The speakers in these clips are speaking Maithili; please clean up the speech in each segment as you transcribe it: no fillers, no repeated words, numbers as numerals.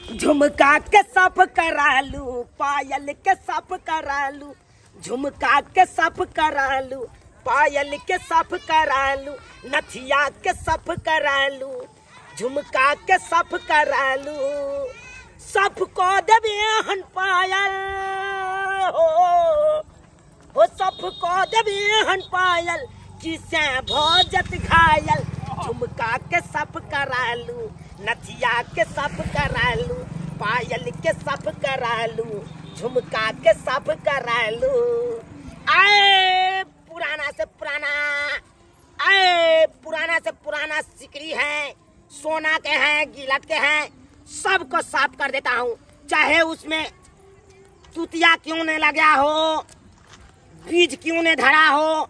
झुमका के साफ करालू, पायल के साफ करालू, झुमका के साफ करालू, पायल के साफ करालू, नथिया के साफ करालू, झुमका के साफ करालू, साफ को देबे हन पायल हो साफ को देबे हन पायल, किसे भोजत घायल। झुमका के साफ करालू, नथिया के साफ करालू, पायल के साफ करालू, झुमका के साफ करालू। आए पुराना से पुराना, आए पुराना से पुराना सिकरी है, सोना के हैं, गिलट के हैं, सबको साफ कर देता हूँ। चाहे उसमें तुतिया क्यों नहीं लगा हो, बीज क्यों नहीं धरा हो,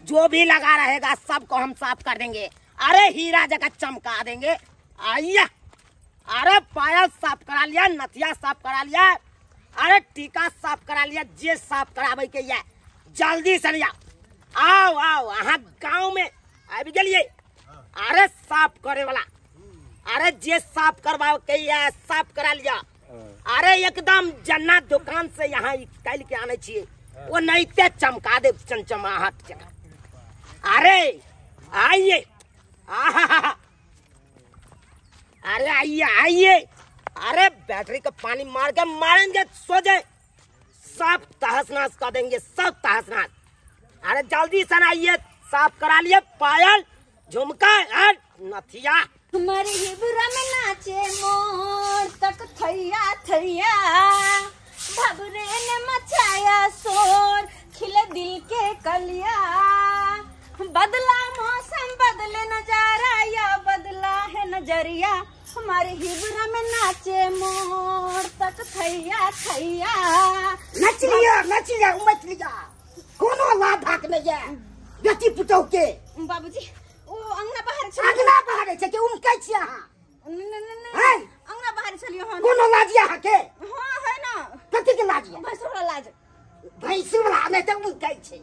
जो भी लगा रहेगा सबको हम साफ कर देंगे। अरे हीरा जगह चमका देंगे। आइया, अरे पायल साफ करा लिया, नथिया साफ करा लिया, अरे टीका साफ करा लिया, जे साफ करावे के ये जल्दी से लिया। आओ आओ, अहाँ गाँव में आबि गेलिए। अरे साफ करे वाला, अरे जे साफ करवा के ये साफ करा लिया। अरे एकदम जन्ना दुकान से यहाँ निकाल के आने चाहिए, वो नैते चमका दे चमचमाहट जगह। अरे आइए, अरे आइए आइए, अरे बैटरी का पानी मार के मारेंगे सो जाए, सब तहस नहस कर देंगे, सब तहस नहस। अरे जल्दी से आइए, साफ करा लिए पायल, झुमका और नथिया। हमारे हिबरा में नाचे मोर तक थैया थैया, भबरे ने मचाया शोर, खिले दिल के कलिया। बदला मौसम बदले नजारा, या बदला है नजरिया। हमारे हिबरा में नाचे मोर तक थैया थैया। नच लिया, नच लिया, उमच लिया, कोनो लाभ भाग नहीं है बेटी पुतोह के। बाबूजी ओ अंगना बाहर छलियो, अंगना बाहर छै के उमकै छी अहाँ? नहीं अंगना बाहर छलियो हन। कोनो लाज अहाँ के? हां है ना। कथी के लाज? भैंसुर वाला लाज। भैंसुर वाला नहि त उमकै छै।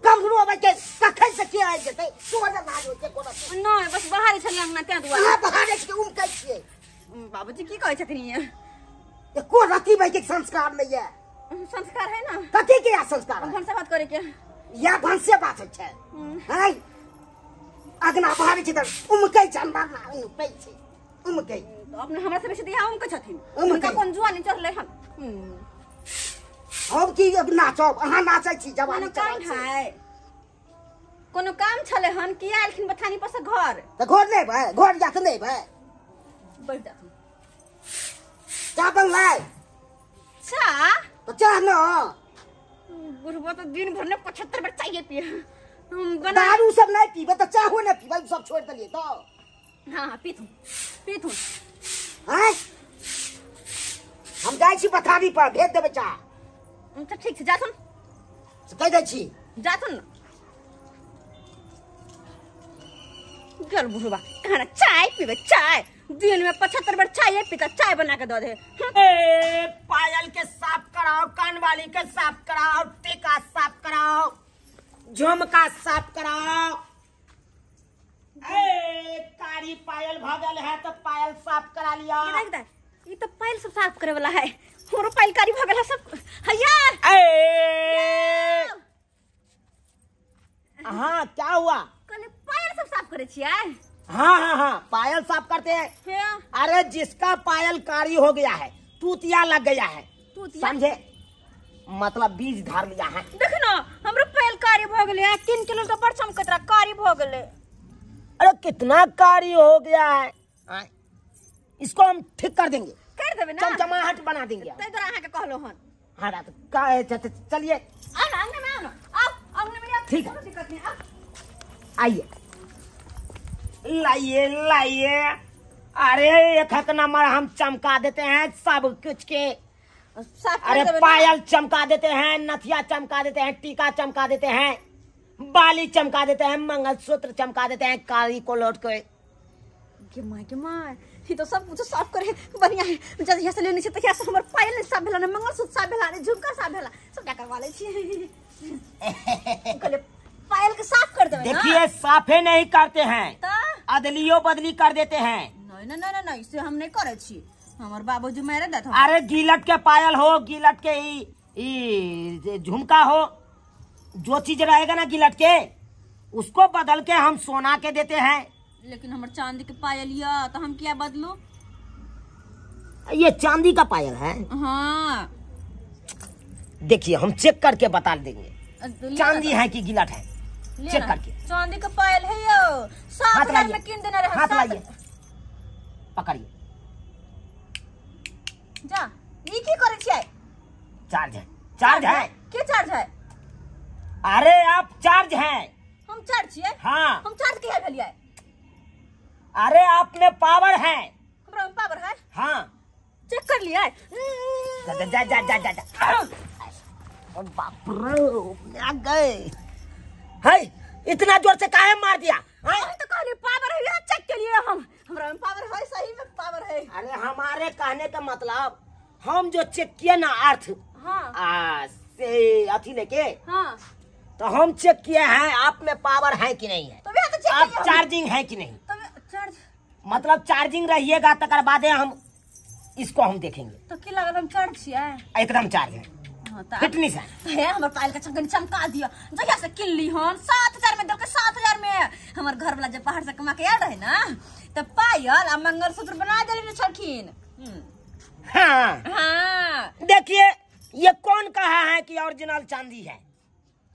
कमरो अबै के कखन से के आबि जेतै, तोरा लाज होइ छै कोनो? नहि, बस बाहर छलियो अंगना तें दुआरे। अहाँ बाहर छै के उमकै छियै? बाबूजी की कहै छथिन ये? एको रति भाई के संस्कार नहीं है। संस्कार है ना। कथी के या संस्कार है? भनसा बात करे के। या भनसे बात छै। हैं अगना बाहर छै त उमकै जानवर ना उमकै छै, उमकै। तो अपने हमरा से बेसी दिया उमकै छथिन, उनका कोन जुआ नहीं चढ़ले हन। हम की अब नाचब, अहाँ नाचै छी जवानी चढ़ल छै। है कोनो काम छले हन की आलखिन बथानी पर से घर? त घर नै भाई, घर जात नै भाई। बैठ जाथुन। चाह बनलै? चाह? तो चाह न। बुढ़बा तो दिन भर ने 75 बार चाय पिए। दारू सब नहीं पीबे तो चाहो नहीं पीबे, सब छोड़ देलिए तो। हाँ पीथुन पीथुन। हैं हम जाइ छी पथारी पर, भेज देबै चाह। अच्छा ठीक छै, जाथुन। कहि दै छी जाथुन। गल बुढ़बा कहना चाय पीबे, चाय दिन में 75 बार चाय पीता, चाय बना के दे दे। ए पायल के साफ कराओ, कानवाली के साफ कराओ, टीका साफ कराओ, झुमका साफ कराओ। ए कारी पायल भगल है तो पायल साफ करा लिया। ये तो पायल सब साफ करे वाला है, हमरो पायल कारी भगल है सब। हैया ए हाँ क्या हुआ? कल पायल सब साफ करे छियै? हाँ हाँ हाँ पायल साफ करते हैं। अरे जिसका पायल कारी हो गया है, तूतिया लग गया है, समझे, मतलब बीज धार लिया है। देख ना हमरो पायल कारी भ गेलै, 3 किलो के बड़ चमकत रहा, कारी भ गेलै। अरे कितना कारी हो गया है, इसको हम ठीक कर देंगे, कर देबे ना, चमचमाहट बना देंगे। तै तोरा अहाँ के कहलो हन। हाँ तो का चलिए आओ ना अंगना में, आओ ना, आओ अंगना में, ठीक है, कोनो दिक्कत नहीं, आओ आइए, लाइए लाइए। अरे एक एक नंबर हम चमका देते हैं सब कुछ के। अरे पायल चमका देते हैं, नथिया चमका देते हैं, टीका चमका देते हैं, बाली चमका देते हैं, मंगलसूत्र चमका देते हैं, कारी को लौट के। के माँ ये तो सब कुछ साफ करे बढ़िया है। जब यहाँ से लेने से तो हमर पायल साफ भेला, मंगलसूत्र साफ भेला, झुमका साफ भेला, सबटा करवा लै छी। कहले पायल के साफ कर देबै। देखिए साफे नहीं करते हैं, अदलियो बदली कर देते हैं। नहीं नहीं नहीं नहीं, इसे हम नहीं करे छी। हमर बाबूजी मारे देत। अरे गिलट के पायल हो, गिलट के ई झुमका हो, जो चीज रहेगा ना गिलट के उसको बदल के हम सोना के देते हैं। लेकिन हमर चांदी के पायल या तो हम क्या बदलू? ये चांदी का पायल है। हाँ देखिए हम चेक करके बता देंगे चांदी है कि गिलट है, चेक करके। चांदी का पायल है यो, 7,000 में किन देना रहा। हाथ लाइए, पकड़िए। जा ई की करे छियै? चार्ज है, चार्ज है। के चार्ज है? अरे आप चार्ज हैं। हम चार्ज छियै? हाँ। हम चार्ज के भेलियै? अरे आप में पावर है। हमरा में पावर है? हाँ चेक कर लिया। जा जा जा जा जा, जा। बाप रे आ गए। है इतना जोर से काहे मार दिया? हम तो कहले पावर है, चेक के लिए हम, हमरा में पावर है, सही में पावर है। अरे हमारे कहने का मतलब हम जो चेक किए ना अर्थ, हाँ आ से अथी लेके, हाँ तो हम चेक किए हैं आप में पावर है कि नहीं है, तो तो आप चार्जिंग है कि नहीं। तो चार्ज मतलब चार्जिंग रहिएगा तकर बादे हम इसको हम देखेंगे। तो की लागल हम चार्ज छियै? एकदम चार्ज है। हाँ, फिटनेस है। तो है हमर पायल के चमकन चमका दिया। जहिया से किन ली हन 7,000 में देलकै, 7,000 में। हमर घर वाला जब बाहर से कमा के आयल रहे ना त पायल आ मंगलसूत्र बना देले छलखिन। हाँ हाँ देखिए ये कौन कहा है कि ओरिजिनल चांदी है?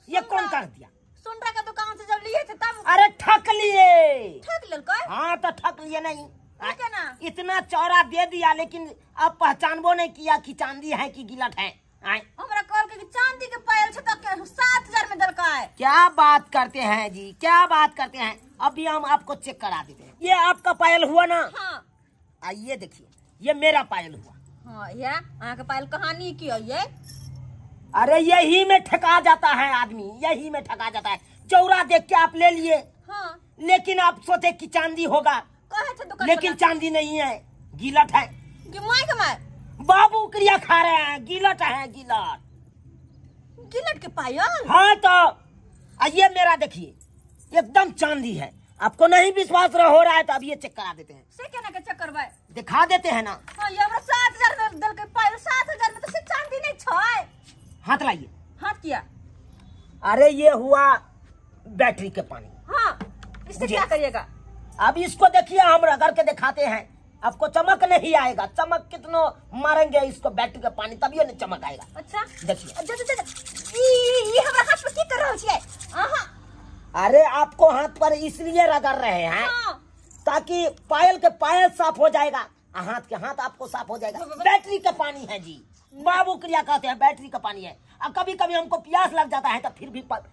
ये कौन कर दिया? सोनरा के दुकान से जब लिए थे तब। अरे ठक लिए। ठक लेलकै? हाँ तो ठक लिए नहीं ना, इतना चौड़ा दे दिया लेकिन अब पहचानबो नहीं किया कि चांदी है कि गिलट है। हमरा कहल के चांदी के पायल छै त 7,000 में देलकै। क्या बात करते हैं जी, क्या बात करते हैं। अभी हम आपको चेक करा देते हैं। ये आपका पायल हुआ ना? हाँ। आइए देखिए ये मेरा पायल हुआ। हाँ ये अहाँ के पायल कहानी की है ये? अरे यही में ठका जाता है आदमी, यही में ठका जाता है। चौरा देख के आप ले लिए। हाँ। लेकिन आप सोचे कि चांदी होगा, लेकिन चांदी नहीं है, गिलट है। बाबू क्रिया खा रहे हैं, गिलट है, गिलट। गिलट के पायल? हाँ तो ये मेरा देखिए एकदम चांदी है। आपको नहीं विश्वास हो रहा है तो अब ये चेक करा देते हैं। से केना के चेक करबै? दिखा देते हैं ना। हाँ, ये हमरा 7,000 में देलकै पायल, 7,000 में तो से चांदी नहीं छै। हाथ लाइए। हाथ किया? अरे ये हुआ बैटरी के पानी। हाँ इससे क्या करिएगा? अब इसको देखिए हम रगड़ के दिखाते हैं, आपको चमक नहीं आएगा। चमक कितनो मारेंगे इसको बैटरी के पानी तभी नहीं चमक आएगा। अच्छा देखिए ये हमरा हाथ पर की कर रहल छियै? अरे आपको हाथ पर इसलिए रगड़ रहे हैं हाँ। ताकि पायल के पायल साफ हो जाएगा, हाथ के हाथ आपको साफ हो जाएगा। बैटरी का पानी है जी, बाबू क्रिया कहते हैं, बैटरी का पानी है। और कभी कभी हमको प्यास लग जाता है तो फिर भी पानी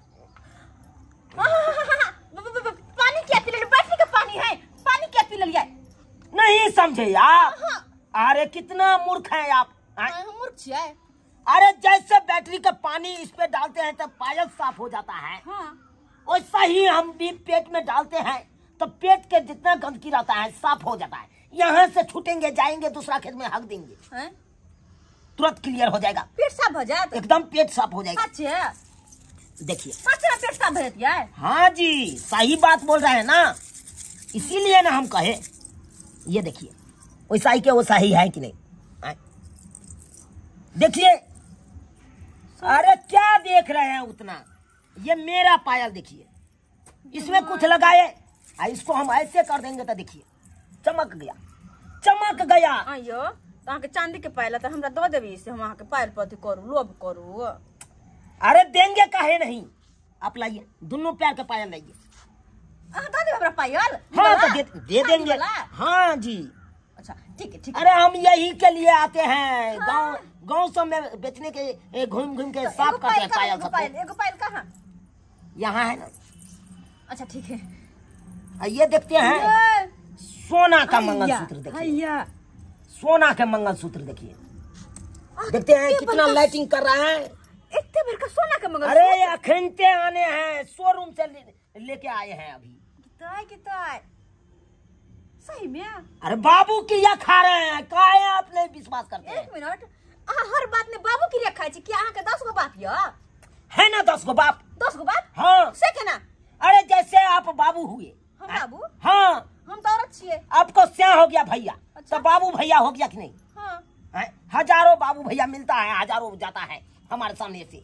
क्या पी ले? बैटरी का पानी है, पानी क्या पी लिया? नहीं समझे आप? अरे कितना मूर्ख है आप। मूर्ख छियै? अरे जैसे बैटरी का पानी इस पे डालते हैं तो पायल साफ हो जाता है, वैसा ही हम भी पेट में डालते हैं तो पेट के जितना गंदगी रहता है साफ हो जाता है। यहाँ से छूटेंगे जाएंगे दूसरा खेत में हक देंगे, तुरंत क्लियर हो जाएगा। पेट साफ हो जाए? एकदम पेट साफ हो जाएगा। देखिए पेट साफ हो जाती है। हाँ जी सही बात बोल रहे हैं ना, इसीलिए ना हम कहे। ये देखिए वैसा ही के वैसा ही है कि नहीं? देखिए अरे क्या देख रहे हैं उतना। ये मेरा पायल देखिए, इसमें कुछ लगाए इसको हम ऐसे कर देंगे तो देखिए चमक गया, चमक गया। आयो तो अहाँ के चांदी के पायल तो हमरा दऽ देबी से हम अहाँ के पायल पर करू लोभ करू। अरे देंगे काहे नहीं, आप लाइए दोनों पैर के पायल लाइए। अहाँ दऽ देब हमरा पायल? हाँ तो दे देंगे। हाँ जी अच्छा ठीक है ठीक। अरे हम यही के लिए आते हैं। हाँ। गाँव गाँव सब में बेचने के घूम घूम के साफ करते हैं पायल सबको। एगो पायल कहाँ? यहाँ है ना। अच्छा ठीक है। ये देखते हैं सोना का मंगलसूत्र, देखिए सोना के मंगलसूत्र देखिए, देखते हैं कितना लाइटिंग कर रहा है। इतने बड़का सोना का मंगलसूत्र? अरे अखनते आने हैं, शोरूम से लेके आए हैं अभी। कितना सही में? अरे बाबू क्रिया खा रहे हैं, काहे आप नहीं विश्वास करते हैं? एक मिनट, अहाँ हर बात में बाबू क्रिया खाई छी कि अहाँ के 10 गो बाप य? है ना 10 गो बाप। 10 गो बाप? हाँ। से केना? अरे जैसे आप बाबू हुए। हम बाबू? हाँ हम तो औरत छियै। आपको स्या हो गया भैया। अच्छा। तो बाबू भैया हो गया कि नहीं? हजारों बाबू भैया मिलता है, हजारों जाता है हमारे सामने से।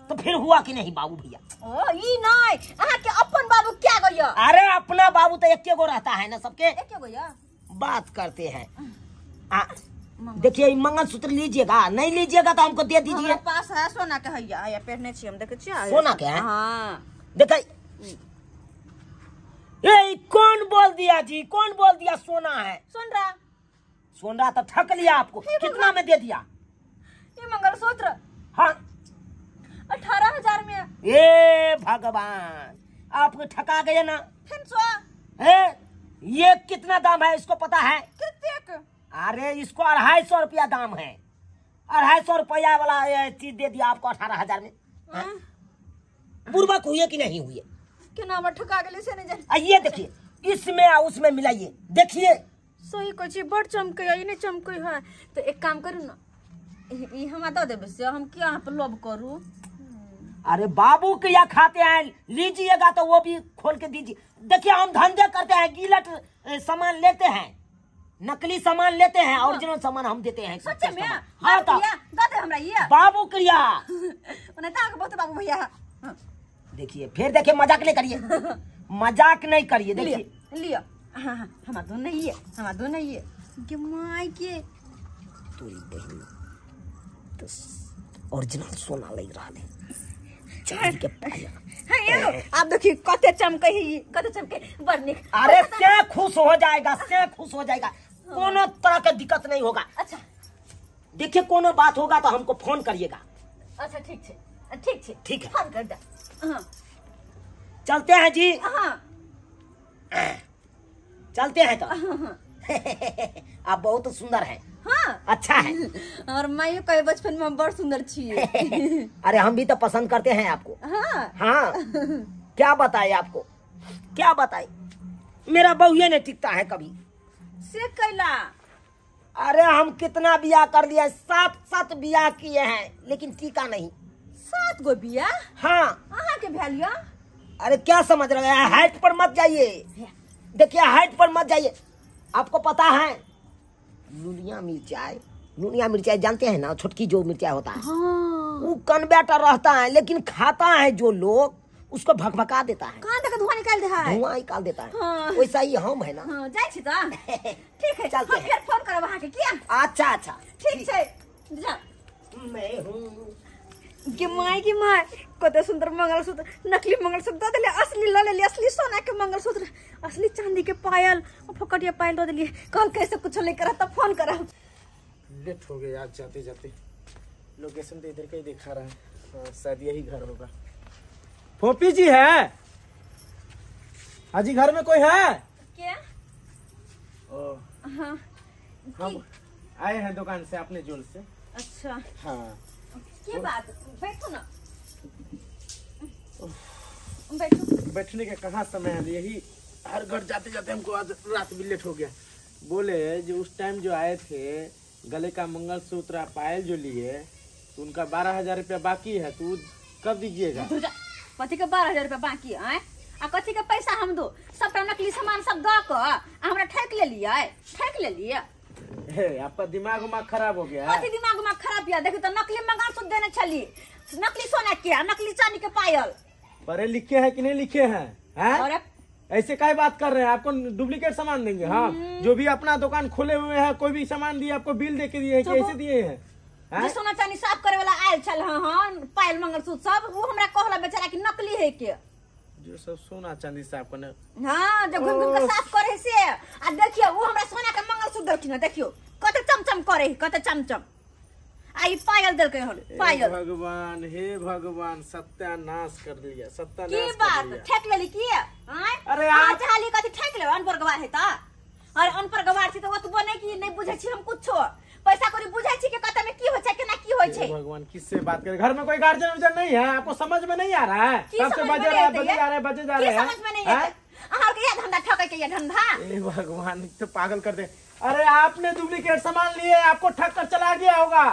तो फिर हुआ कि नहीं बाबू भैया? ओ ई नहीं, अहाँ के अपन बाबू क्या गया? अरे अपना बाबू तो एक गो रहता है ना सबके, एक गो या बात करते हैं। देखिए मंगलसूत्र लीजिएगा, नहीं लीजिएगा तो हमको दे दीजिए। हमरा पास है सोना के हैया, या पहनने छी हम, देखे छियै सोना के है। हां देखै, ए कौन बोल दिया जी, कौन बोल दिया सोना है? सोनरा, सोना तो ठक लिया आपको। कितना में दे दिया ये मंगलसूत्र? हाँ 18,000 में। ए भगवान, आपको ठका गया ना। फिर ये कितना दाम है इसको पता है? कितने? अरे इसको 250 रुपया दाम है। 250 रुपया वाला चीज दे दिया आपको 18,000 में। बुर्बक हुए कि नहीं हुए? केना ठका गेलै से नहीं जाने। ये देखिए इसमें आ उसमें मिलाइए, देखिए सही कहै छी, बड़ चमकै है, ई नहीं चमकै है। तो एक काम करू ना, ई हमरा दऽ देबै से हम किया अहाँ पर लोभ करू? अरे बाबू के यहाँ खाते हैं, लीजिएगा तो वो भी खोल के दीजिए। देखिए हम धंधे करते हैं, गिलट सामान लेते हैं, नकली सामान लेते हैं, ओरिजिनल सामान हम देते हैं। सच में? हाँ तो दऽ दे हमरा ये बाबू क्रिया। ओना तऽ बहुत बाबू भैया। देखिए फिर देखिए, मजाक नहीं करिए, मजाक नहीं करिए। देखिए लियो, हाँ हाँ हमरा दो नहीं है, हमरा दो नहीं है के my के तोरी बहिन तो ओरिजिनल सोना लग रहा है, चांदी के पाया। हां ये आप देखिए कते चमके है, कते चमके, बड़ निक। अरे से खुश हो जाएगा, से खुश हो जाएगा, कोनो तरह के दिक्कत नहीं होगा। अच्छा देखिए कोनो बात होगा तो हमको फोन करिएगा। अच्छा ठीक है, ठीक है, ठीक है, फोन कर दे। हाँ चलते हैं जी। हाँ चलते हैं तो। आप बहुत सुंदर हैं। हाँ अच्छा है। और माइयो कहे बचपन में हम बड़ सुंदर छिए। अरे हम भी तो पसंद करते हैं आपको। हाँ हाँ क्या बताए आपको, क्या बताए, मेरा बहुए नहीं टिकता है कभी। से कैला? अरे हम कितना बियाह कर लिया, 7-7 बियाह किए हैं लेकिन टीका नहीं। 7 गो बियाह? हाँ। अहाँ के भेल या? अरे क्या समझ रहे हैं, हाइट पर मत जाइए, देखिए हाइट पर मत जाइए। आपको पता है लुनिया मिर्चाई, लुनिया मिर्चाई जानते हैं ना, छोटकी जो मिर्चाई होता है। हाँ। वो कनबेटा रहता है लेकिन खाता है जो लोग उसको भकभका देता है, कान तक धुआं निकाल देता है, धुआं निकाल देता है। हाँ। वैसा ही हम है ना। हाँ, जाय छी त ठीक है, चलते हम फिर फोन करब अहाँ के। किया? अच्छा अच्छा ठीक छै, जा। मैं हूँ गे my, गे my, कते सुंदर मंगलसूत्र, नकली मंगलसूत्र दऽ देलियै, असली लऽ लेलियै, असली सोना के मंगलसूत्र, असली चांदी के पायल, फकटिया पायल दऽ देलियै। कहलकै से कुछ लेकर तऽ फोन करब। लेट हो गया आज जाते जाते, लोकेशन तो इधर का ही दिखा रहा है। हाँ, शायद यही घर होगा। फोपी जी है? हाँ जी घर में कोई है क्या? ओ हाँ, हम आए हैं दुकान से अपने जोल से। अच्छा हाँ की बात, बैठो ना, बैठो। बैठने का कहाँ समय है, यही हर घर जाते जाते हमको आज रात भी लेट हो गया। बोले जो उस टाइम जो आए थे गले का मंगलसूत्र पायल जो लिए तो उनका 12,000 रुपया बाकी है, तो कब दीजिएगा? कथी के 12,000 रुपया बाकी है? आ कथी के पैसा हम दो? सबटा नकली सामान सब दऽ कऽ हमरा ठकि लेलियै, ठकि लेलियै। आपका दिमाग उमाग खराब हो गया है? कथी दिमाग उमाग खराब या? देखो तो नकली मंगलसूत्र देने छली, नकली सोना के, नकली चांदी के पायल। पढ़े लिखे हैं कि नहीं लिखे हैं, हैं? और ऐसे काहे बात कर रहे हैं? आपको डुप्लीकेट सामान देंगे? हाँ जो भी अपना दुकान खोले हुए हैं कोई भी सामान दिए आपको बिल दे के दिए हैं कि ऐसे दिए हैं? जे सोना चांदी साफ करे वाला आयल छल। हाँ हाँ पायल मंगलसूत्र सब वो हमरा कहला बेचारा कि नकली है के, जो सब सोना चांदी साफ करने। हाँ जो घूम घूम के साफ करे से। आ देखियो वो हमरा सोना के मंगलसूत्र देलखिन, देखियो कते चमचम करे, कते चमचम। आ ई पायल देलकै हन, पायल। भगवान, हे भगवान, सत्यानाश कर लिया, सत्यानाश की बात, ठेक लेली की? आय अरे आ चाहली कथी ठेक लेब, अनपढ़ गवार है त। अरे अनपढ़ गवार छी त ओतबो नै कि नहीं बुझै छी हम कुछो, पैसा कौड़ी बुझै छी कि कते में की होइ छै केना की होइ छै। भगवान किससे बात करे, घर में कोई गार्जियन उर्जियन नहीं है? आपको समझ में नहीं आ रहा है? सबसे बजे रहा है, बजे जा रहे, बजे जा रहे हैं, समझ में नहीं आता अहाँ के ये धंधा ठकै के ये धंधा। ए भगवान तो पागल कर दे। अरे आपने डुप्लीकेट सामान लिए, आपको ठग कर चला गया होगा।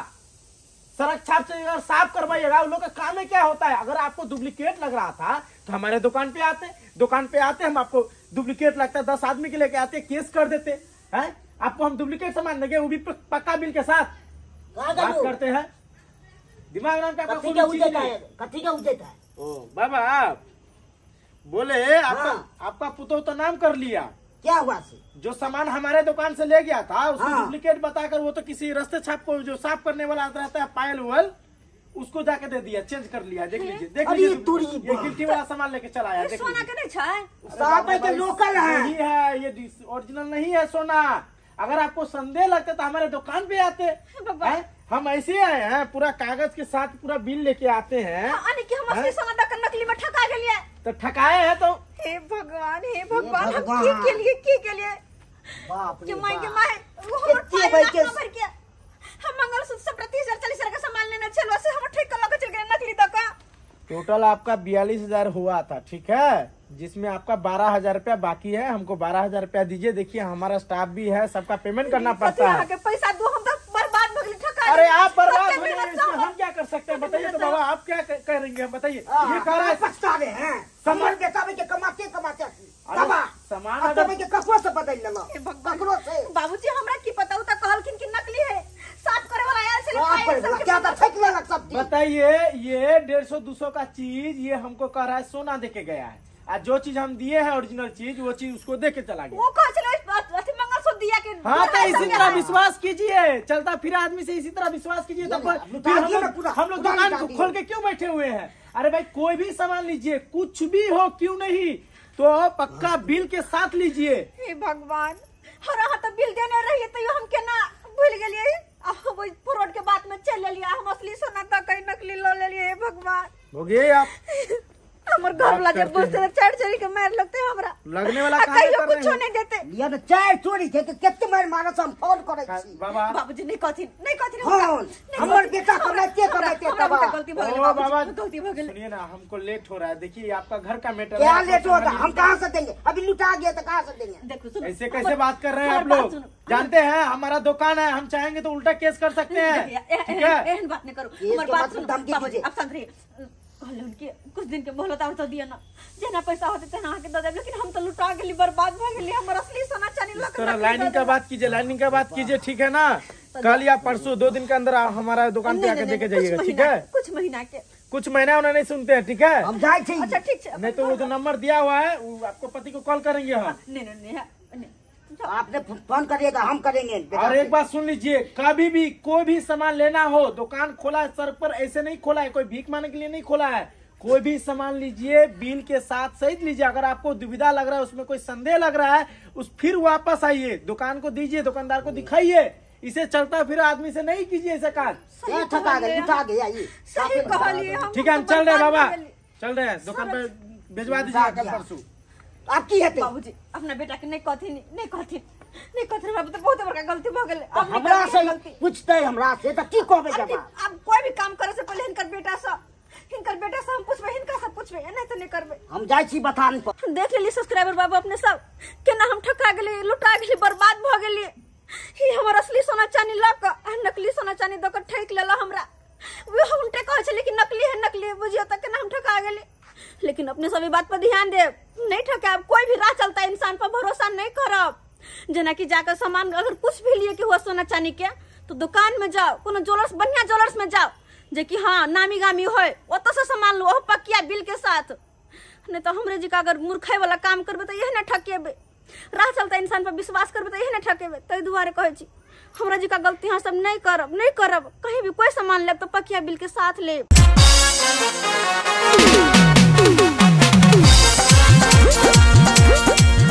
सड़क छाप से अगर साफ करवाइएगा, उन लोग का काम में क्या होता है। अगर आपको डुप्लीकेट लग रहा था तो हमारे दुकान पे आते, दुकान पे आते हम आपको डुप्लीकेट लगता है 10 आदमी के लेके आते, केस कर देते हैं। आपको हम डुप्लीकेट सामान देंगे वो भी पक्का बिल के साथ। बात करते हैं, दिमाग नाम का कथी का उजैता है, कथी का उजैता है। ओ बाबा आप बोले आपका आपका पुतोह तो नाम कर लिया, क्या हुआ से? जो सामान हमारे दुकान से ले गया था उसको डुप्लीकेट बताकर वो तो किसी रस्ते छाप को जो साफ करने वाला रहता है पायल वल, उसको जाके दे दिया, चेंज कर लिया। देख लीजिए, देख लीजिए, ये गिल्टी वाला सामान लेके चला आया। सोना के नहीं है, लोकल है, नहीं है ये, ओरिजिनल नहीं है सोना। अगर आपको संदेह लगता तो हमारे दुकान पे आते हैं, हम ऐसे आए हैं पूरा कागज के साथ पूरा बिल लेके आते हैं। हम सोना नकली में ठका गेलिए, तो ठकाए हैं तो। हे भगवान, हे भगवान, हम की के लिए, की के लिए बाप रे के my के my, वो हमर पायल भर के हम मंगलसूत्र सब 30,000 40,000 का सामान लेने चलो से हम ठेक कर चल गए नकली दका। टोटल आपका 42,000 हुआ था, ठीक है, जिसमें आपका 12,000 रुपया बाकी है। हमको 12,000 रुपया दीजिए। देखिए हमारा स्टाफ भी है, सबका पेमेंट करना पड़ता है। पैसा दो, हम तो बर्बाद हो गए, ठका। अरे आप बर्बाद हो गए, इसमें हम क्या कर सकते हैं बताइए तो बाबा, आप क्या करेंगे बताइए? ये कह रहा है पछता रहे हैं, सामान बेचावे के कमाते कमाते सामान ककरो से बदल लेलो, ककरो से। बाबूजी हमरा की पता, उ त कहलखिन कि नकली है, साफ करे वाला आयल छले, क्या त फेंक लेलक सब चीज। बताइए, ये 150-200 का चीज ये हमको कह रहा है सोना देके गया है, और जो चीज हम दिए हैं ओरिजिनल चीज वो चीज उसको दे के चला गया। वो कह छले अथि मंगलसूत्र दिया के। हाँ तो इसी तरह विश्वास कीजिए, चलता फिर आदमी से इसी तरह विश्वास कीजिए तो फिर हम लोग दुकान को खोल के क्यों बैठे हुए हैं? अरे भाई कोई भी सामान लीजिए, कुछ भी हो क्यों नहीं, तो पक्का बिल के साथ लीजिए। हे भगवान, और अहाँ तो बिल देने रहिए तैयो हम केना भूल गेलिए, वही फ्रॉड के बात में चल लेलिए, हम असली सोना त कहीं नकली ल लेलिए। हे भगवान, हो गए आप हमर घर वाला जब बोलते चढ़ चढ़ के मार लगते हमरा, लगने वाला काम कर रहे हैं, कुछो नहीं देते। लिया न चाय चोरी के केते मार मारस हम फोन करै छी। बाबा बाबूजी नहीं कहथिन, नहीं कहथिन, हमर बेटा कमाते कमाते तबा गलती भ गेल बाबूजी, गलती भ गेल। सुनिए ना, हमको लेट हो रहा है, देखिए आपका घर का मैटर है। क्या लेट होता, हम कहां से देंगे? अभी लुटा गया तो कहां से देंगे? देखो सुनो, ऐसे कैसे बात कर रहे हैं आप लोग? जानते हैं हमारा दुकान है, हम चाहेंगे तो उल्टा केस कर सकते हैं, ठीक है? एहन बात नहीं करो, हमर बात सुनो बाबूजी, आप शांत रहिए। कहले उनके कुछ दिन के मोहलत और तो दिया ना, जेना पैसा होते तेना अहाँ के दऽ देब, लेकिन हम तो लुटा गेली, बर्बाद भ गेली, हमर असली सोना चानी लक। थोड़ा लाइनिंग का बात कीजिए, लाइनिंग का बात कीजिए, ठीक है ना? कल या परसों 2 दिन के अंदर हमारा दुकान पे आके देके जाइएगा, ठीक है? कुछ महीना के, कुछ महीना उन्हें नहीं सुनते हैं, ठीक है? हम जाए छी। अच्छा ठीक है, नहीं तो वो जो नंबर दिया हुआ है वो आपको पति को कॉल करेंगे हम। नहीं नहीं नहीं, आपने फोन करिएगा, हम करेंगे। और एक बात सुन लीजिए, कभी भी कोई भी सामान लेना हो, दुकान खोला है सड़क पर, ऐसे नहीं खोला है, कोई भीख मांगने के लिए नहीं खोला है। कोई भी सामान लीजिए बिल के साथ सहित लीजिए। अगर आपको दुविधा लग रहा है, उसमें कोई संदेह लग रहा है, उस फिर वापस आइए, दुकान को दीजिए, दुकानदार को दिखाइए। इसे चलता फिर आदमी से नहीं कीजिए ऐसा काम। ठीक है, हम चल रहे हैं बाबा, चल रहे हैं, दुकान पे भिजवा दीजिए कल परसों। आप की हेतै बाबूजी? अपना बेटा के नहीं कहथिन, नहीं कहथिन, नहीं कहथिन, हमरा तो बहुत बड़का गलती भ गेल। अब हमरा से पूछतै, हमरा से त की कहबै जवाब? अब कोई भी काम करे से पहले हिनकर बेटा से, हिनकर बेटा से हम पूछबै, हिनका से पूछबै, नहीं त नहीं करबै। हम जाइ छी बथान पर। देख लेली सब्सक्राइबर बाबू अपने सब केना हम ठका गेली, लुटा गेली, बर्बाद भ गेली। ही हमर असली सोना चानी ल क नकली सोना चानी द क ठकि लेला हमरा। वे उनटे कहै छलै कि नकली है, नकली है, बुझियो त केना हम ठका गेली। लेकिन अपने सभी बात पर ध्यान देब, नहीं ठकाब। कोई भी राह चलता इंसान पर भरोसा नहीं करब। जेना कि जाकर सामान अगर कुछ भी लिए के हुआ सोना चानी के, तो दुकान में जाओ, कोनो ज्वेलर्स, बढ़िया ज्वेलर्स में जाओ, जे कि हाँ नामी गामी हो, ओतऽ से सामान लो, पकिया बिल के साथ। नहीं तो हमरे जी का अगर मूर्खाई वाला काम करबे तो यही न ठकेबे। राह चलता इंसान पर विश्वास करबे तो यही न ठकेबे। ताहि दुआरे कहै छी हमरा जी का गलती अहाँ सब नहीं करब, नहीं करब। कहीं भी कोई सामान लेब तो पकिया बिल के साथ लेब।